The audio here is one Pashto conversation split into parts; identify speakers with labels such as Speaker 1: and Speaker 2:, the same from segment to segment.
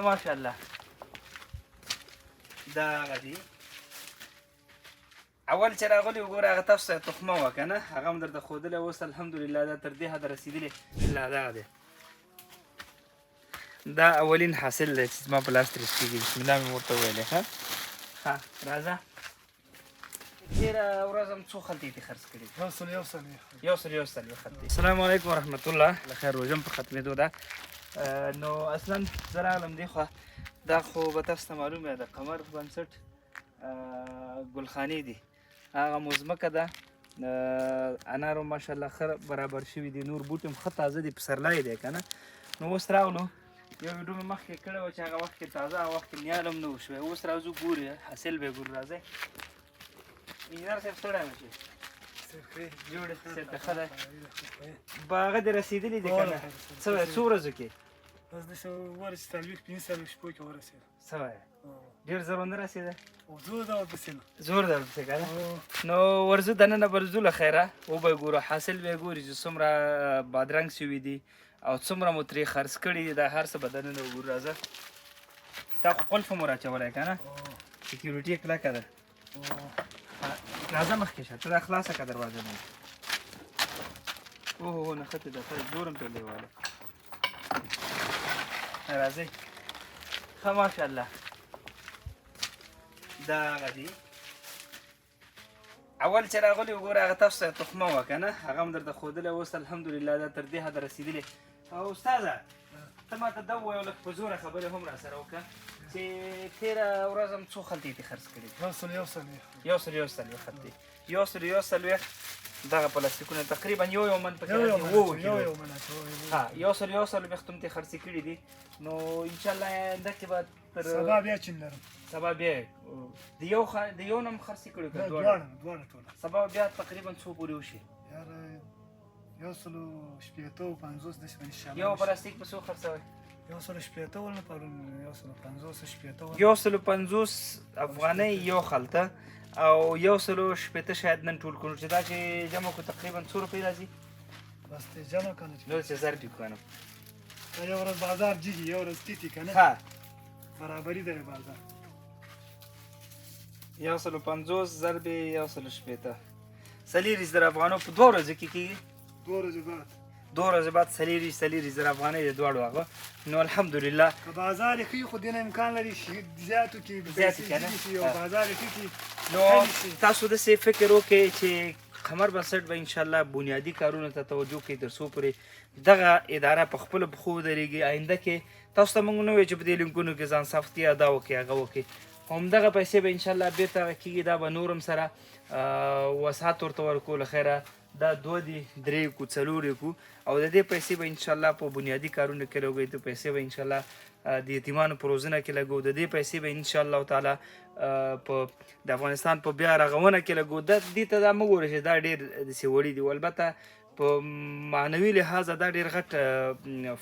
Speaker 1: ماشاءالله. دا هغه دي اول چې راغلي، وګوره هغه تاسو ته تخمه وه که نه، هغه هم درته ښودلی. اوس الحمدلله دا تر دې حده رسېدلې. الله، دغه دی، دا اولین حاصل دی چې زما په لاس ترې کېږي. بسم الله مې ورته وویلې. ښه ښه، راځه. تېره ورځ هم څو خلتې دې خرڅ کړي؟
Speaker 2: 141.
Speaker 1: 141 خلتې. السلام علیکم ورحمت الله. له خیر، روژه هم په ختمېدو ده. نو اصلا زه راغلم دې خوا، دا خو به تاسو ته معلومه ده، د قمر بنسټ ګلخانې دي، هغه مو ځمکه ده. انارو ماشاءالله ښه برابر شوي دي، نور بوټي هم ښه تازه دي، پسرلی دی که نه. نو اوس راغلو، یو ویډیو مې مخکې کړې وه چې هغه وخت کې تازه، هغه وخت کې نیال هم نه و شوی. اوس راځو ګوري، حاصل به یې ګورو. راځئ انجینر صاحب، ستړی مه شئ. جوړ صاحب ته ښه دی؟ باغه دې رسېدلي دي که نه؟ څه وایې، څو ورځو کې؟
Speaker 2: بس داسې ورسېد، 40 45 شپو کې ورسېد.
Speaker 1: څه وایې، ډېر زر ونه رسېده؟
Speaker 2: زور ده ورپسې.
Speaker 1: زور ده ورپسې که نه. نو ورځو دننه، به ځو له خیره، وبه یې ګورو، حاصل به یې ګوري چې څومره بادرنګ شوي دي او څومره مو ترې خرڅ کړي دي، دا هر څه به دننه وګورو. راځه. تا خو قلف مو راچولی که نه، security یې کلکه ده. راځه، مخکې شه ته، دا خلاصه که دروازه مې. اوه نښتې ده، زور هم پرې لیواله. راځئ. ښه ماشاءالله. دا هغه دي اول چې راغلي، وګوره هغه تاسو ته تخمه وه که نه، هغه هم درته ښودلی. اوس الحمدلله دا تر دې حده رسېدلې. او استاده، ته ما ته دا ووایه، لږ په زوره خبرې هم راسره وکړه، چې تېره ورځ هم څو خلتې دې خرڅ کړي؟
Speaker 2: 141.
Speaker 1: 141 خلتې، 141. دغه پلاستیکونه تقریبا یو یو من پکې راځي، اووه
Speaker 2: یو
Speaker 1: کیلو.
Speaker 2: یو من.
Speaker 1: ها، 141 هم ترې خرڅې کړي دي. نو انشاءالله آینده کې به تر
Speaker 2: سبا بیا چین لرم.
Speaker 1: سبا بیا د یو د یو نم خرڅې کړو که دواړه؟
Speaker 2: دواړه، دواړه ټوله.
Speaker 1: سبا بیا تقریبا څو پورې وشي؟
Speaker 2: یار، 160، 50 داسې به انشاءالله.
Speaker 1: یو پلاستیک په څو خرڅوي؟
Speaker 2: 160 ول پرون، 150، 60.
Speaker 1: 150 افغانۍ یو خلطه او 160 شاید نن ټول کړو، چې دا چې جمع کو تقریبا څو روپۍ راځي؟
Speaker 2: بس ته جمع کنه.
Speaker 1: نو چې ضرب یې کنه.
Speaker 2: یو ورځ بازار جیږي، یو ورځ تیتی کنه.
Speaker 1: ها.
Speaker 2: برابري ده بازار.
Speaker 1: 150 ضرب 160، 24,000 افغانو په 2 ورځو کې کېږي.
Speaker 2: 2 ورځې بعد.
Speaker 1: 2 ورځې بعد 24,000 افغانۍ د دواړو هغه. نو الحمدلله.
Speaker 2: که بازار یې ښه خو دینه امکان لري چې زیاتو کې
Speaker 1: زیاتو کې نه؟
Speaker 2: شي او بازار یې ښه کړي.
Speaker 1: نو تاسو داسې فکر وکړئ چې قمر بنسټ به انشاءالله بنیادي کارونو ته توجه کوي، تر څو پورې دغه اداره په خپلو پښو ودرېږي. آینده کې تاسو ته موږ نه وایو چې په دې لینکونو کې ځان ثبت کړئ، دا وکړئ، هغه وکړئ. همدغه پیسې به انشاءالله بېرته کېږي، دا به نور هم سره وسعت ورته ورکو. له خیره، دا دوه دي، درې کو، څلور یې کو، او د دې پیسې به انشاءالله په بنیادي کارونو کې لګوي. د پیسې به انشاءالله د یتیمانو په روزنه کې لګو، د دې پیسې به انشاءالله تعالی په د افغانستان په بیا رغونه کې لګو. دا دې ته دا مه ګورئ چې دا ډېر داسې وړي دي، البته په معنوي لحاظه دا ډېر غټ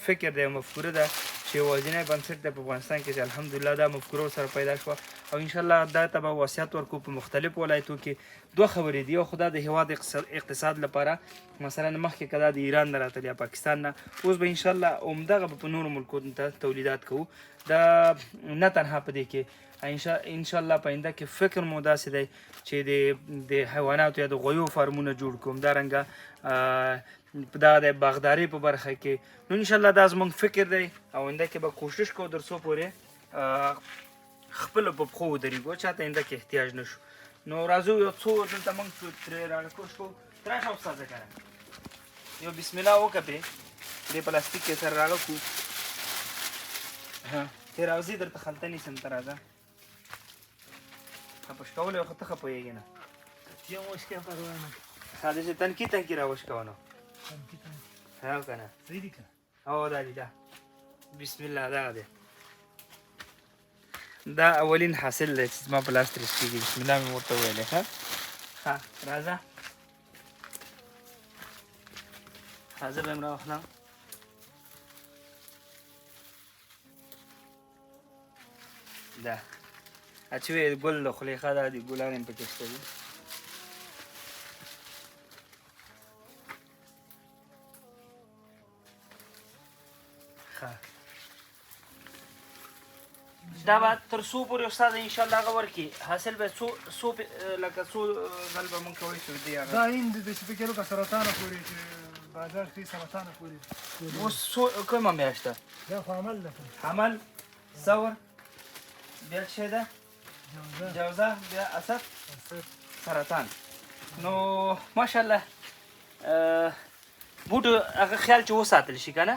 Speaker 1: فکر دی، مفکوره ده چې یوازینی بنسټ دی په افغانستان کې چې الحمدلله دا مفکوره سره پیدا شوه، او انشاءالله دا ته به وصیت ورکو په مختلفو ولایتو کې. دوه خبرې دي: یو خو دا د هیواد اقتصاد لپاره، مثلا مخکې که دا د ایران نه راتل یا پاکستان نه، اوس به انشاءالله همدغه به په نورو ملکونو ته تولیدات کوو. دا نه تنها په دې کې، انشاءالله په آینده کې فکر مو داسې دی چې د حیواناتو یا د غویو فارمونه جوړ کړو، همدارنګه دا د باغدارۍ په برخه کې. نو انشاءالله دا زموږ فکر دی او آینده کې به کوشش کوو تر څو پورې خپلو په پښو ودرېږو، چاته آینده کې احتیاج نه شو. نو راځو، یو څو دلته موږ ترې راټول شو. راشه استاده که نه، یو بسم الله وکړه، پرې دې پلاستیک کې سره راغه کړو. ها، ته راځي، درته خلطه نیسم، ته راځه. ښه پشکولی خو ته ښه پوهېږې نه.
Speaker 2: یو مشکل پروا نه.
Speaker 1: ښه، داسې تنکي تنکي راوشکوه نو.
Speaker 2: تنکي تنکي.
Speaker 1: ها که نه؟
Speaker 2: صحیح دي که؟
Speaker 1: هو، دا دی، دا بسم الله دغه دی، دا اولین حاصل دی چې زما په لاس ترې کېږي. بسم الله مې ورته وویلې. ښه ښه، راځه. ښه، زه به یې هم راواخلم. دا چې وې ګل د خولې، ښه، دا دي ګلان هم پکې شته دي. ښه. دا به تر څو پورې استاد ان شاء الله هغه ورکړي، حاصل به څو څو لکه څو ځل به مونږ کولی شو دې هغه؟
Speaker 2: دا هند د چې فکر وکړه سرطانه پورې چې بازار کې سرطانه پورې.
Speaker 1: اوس څو کومه میاشت ده؟
Speaker 2: دا خو حمل ده.
Speaker 1: حمل، ثور، بیا څه ده؟
Speaker 2: جوزا.
Speaker 1: جوزا، بیا اسد، سرطان. نو ماشاءالله بوټو هغه خیال چې وساتل شي که نه،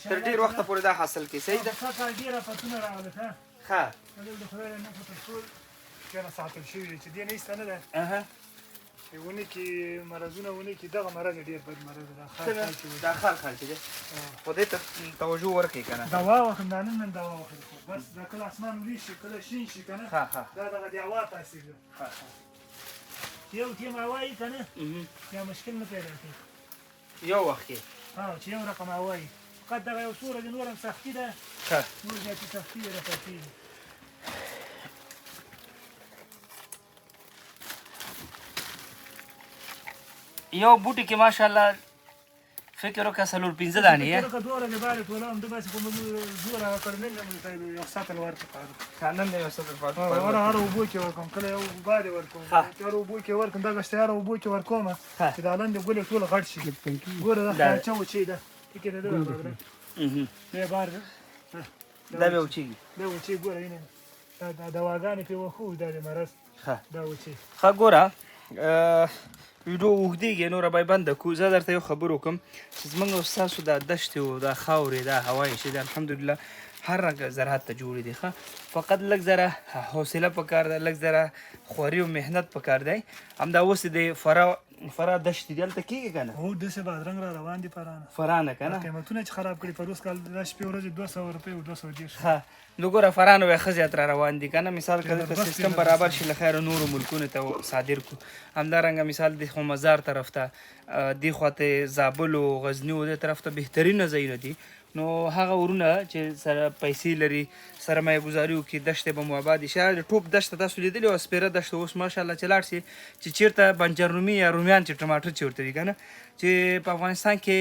Speaker 1: تر ډېر وخته پورې دا حاصل کوي. صحیح ده.
Speaker 2: سږ کال ډېر افتونه راغله، ښه.
Speaker 1: ښه.
Speaker 2: دلته خدای نه خو تر څو کنه ساتل شوي دي چې دې نه ایسته نه ده چې ونې کې مرضونه، ونې کې دغه مرض ډېر بد مرض ده. خار خار چې
Speaker 1: دا خار خار چې دی، خو دې ته توجه ورکړئ که نه.
Speaker 2: دوا وخم، دا نن دوا وخم، خو بس دا کله اسمان وري شي، کله شین شي که نه.
Speaker 1: ښه ښه.
Speaker 2: دا دغه د هوا تاثیر ده.
Speaker 1: ښه ښه.
Speaker 2: یو ټیم هوا یي که نه، بیا مشکل نه پیدا کوي.
Speaker 1: یو وخت کې
Speaker 2: ها چې یو رقم هوا یي، فقط دغه یو څو ورځې نور هم سختي ده.
Speaker 1: ښه.
Speaker 2: نور زیاتې سختي یې راته کېږي.
Speaker 1: یو بوټي کې ماشاءالله فکر وکړه څلور پنځه دانې
Speaker 2: فکر وکړه دوه ورځې بارې ټولوم، داسې خو مې زور هغه کړ، نن مې یو سطل ورکړ.
Speaker 1: ښه، نن یو سطل.
Speaker 2: هره هره اوبو کې ورکوم، کله یو باندې ورکوم، هره اوبو کې ورکوم، دغه شته هره اوبو کې ورکوم چې دا لاندې ګلې ټول غټ شي. ګوره دا خرچه وچې ده، ټیکې ده، دا بار ده،
Speaker 1: دا به وچېږي،
Speaker 2: دا وچې. ګوره اینه دا دواګانې پرې وښو، دا د مرض دا وچې.
Speaker 1: ښه، ګوره ویډیو اوږدېږي، نوره به یې بنده کړو. زه درته یو خبر وکړم چې زموږ او ستاسو دا دښتې او دا خاورې دا هوا یې چې ده، الحمدلله هر رنګ زراعت ته جوړې دي. ښه، فقط لږ ذره حوصله پکار ده، لږ ذره خواري او محنت پکار دی. همدا اوس د فراه دښتې دي، هلته کېږي که نه؟
Speaker 2: هو، داسې بادرنګ را روان دي فراه نه.
Speaker 1: فراه نه که نه
Speaker 2: قیمتونه چې خراب کړي، پروس کال دا شپې ورځې 200 روپۍ او 230.
Speaker 1: ښه، نو ګوره فراه نه به ښه زیات را روان دي که نه. مثال که دلته سیستم برابر شي، له خیره نورو ملکونو ته صادر کړو. همدارنګه مثال د خو مزار طرف ته، دې خوا ته زابل او غزني او دې طرف ته بهترینه ځایونه دي. نو هغه ورونه چې سره پیسې لري، سرمایه ګزاري وکړي، دښتې به مو آبادې شي. د ټوپ دښته تاسو لیدلې وه، سپېره دښته. اوس ماشاءالله چې لاړ شي چې چېرته بنجر رومي یا رومیان چې ټماټر چېرته وي که نه، چې په افغانستان کې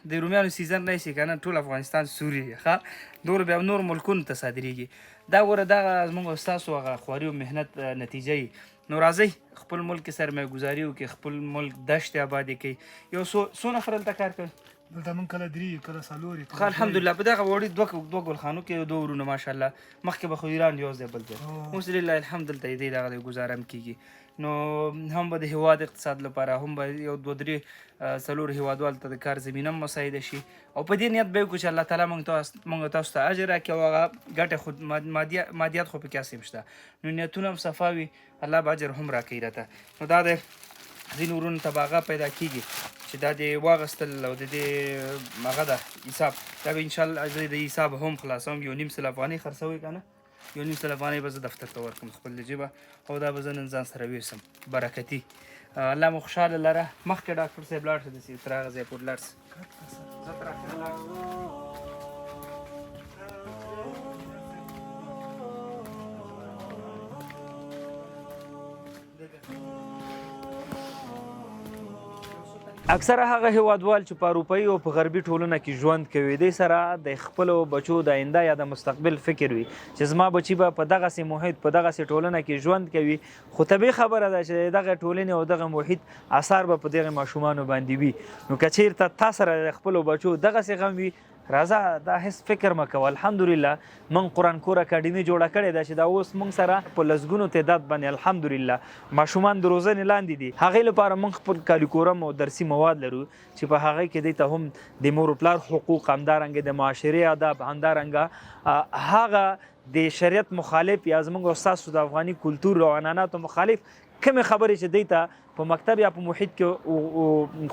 Speaker 1: د رومیانو season راشي که نه، ټول افغانستان سوري. ښه، نور بیا نور ملکونو ته صادرېږي. دا ګوره دغه زموږ او ستاسو هغه خواري او محنت نتیجه یي. نو راځئ خپل ملک کې سرمایه ګزاري وکړي، خپل ملک دښتې آبادې کړئ. یو څو نفر دلته کار کوي؟
Speaker 2: دلته موږ کله درې، کله څلور.
Speaker 1: ښه، الحمدلله په دغه وړي دوه ګلخانو کې دوه ورونه ماشاءالله. مخکې به خو ایران یو ځای بل ځای، اوس لله الحمد دلته یې دغه دی ګزاره هم کېږي. نو هم به د هېواد اقتصاد لپاره، هم به یو دوه درې څلور هېوادوال ته د کار زمینه هم مساعده شي. او په دې نیت به یې وکړو چې الله تعالی موږ تاسو ته اجر راکړي، او هغه ګټه خو مادیات خو پکې هسې هم شته. نو نیتونه هم صفا وي، الله به اجر هم راکوي راته. نو دا دی ځینې ورونو ته به هغه پیدا کېږي چې دا دې واغستل او د دې هغه ده حساب، دا به انشاءالله زه د حساب هم خلاصوم. 1.5 لک افغانۍ خرڅوي که نه، 1.5 لک افغانۍ به زه دفتر ته ورکړم خپل د جیبه، او دا به زه نن ځان سره ویسم برکتي. الله مو خوشحاله لره. مخکې ډاکټر صاحب لاړ شه، داسې تر هغه ځایه پورې لاړ شه، زه تر اخره لاړ شم. اکثره هغه هیوادوال چې په اروپایي او په غربي ټولنه کې ژوند کوي، دې سره د خپلو بچو د آینده یا د مستقبل فکر وي چې زما بچي به په دغسې محیط، په دغسې ټولنه کې ژوند کوي. خو طبیعي خبره ده چې دغه ټولنې او دغه محیط اثر به په دغه ماشومانو باندې وي. نو که چیرته تا سره د خپلو بچو دغسې غم وي، راځه دا هیڅ فکر مه کوه. الحمدلله موږ قرآن کور اکاډمي جوړه کړې ده چې دا اوس موږ سره په لسګونو تعداد باندې الحمدلله ماشومان د روزنې لاندې دي. هغې لپاره موږ خپل کالیکورم او درسي مواد لرو چې په هغې کې دوی ته هم د مور و پلار حقوق، همدارنګه د معاشرې آداب، همدارنګه هغه د شریعت مخالف یا زموږ او ستاسو د افغاني کلتور او عنعناتو مخالف کومې خبرې چې دوی ته په مکتب یا په محیط کې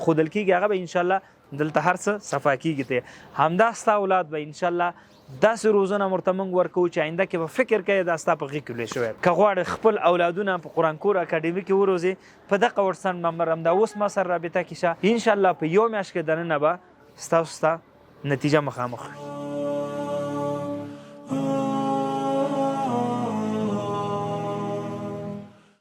Speaker 1: ښودل کېږي، هغه به انشاءالله دلته هر څه صفا کېږي. ته همدا ستا اولاد به انشاءالله داسې روزنه ورته موږ ورکوو چې آینده کې به فکر کوي دا ستا په غېږ کې لوی شوی. که غواړې خپل اولادونه په قرآن کور اکاډمي کې وروزې، په دغه ورسن نمبر همدا اوس ما سره رابطه کې شه، انشاءالله په یو میاشت کې دننه به ستاسو ستا نتیجه مخامخ وي.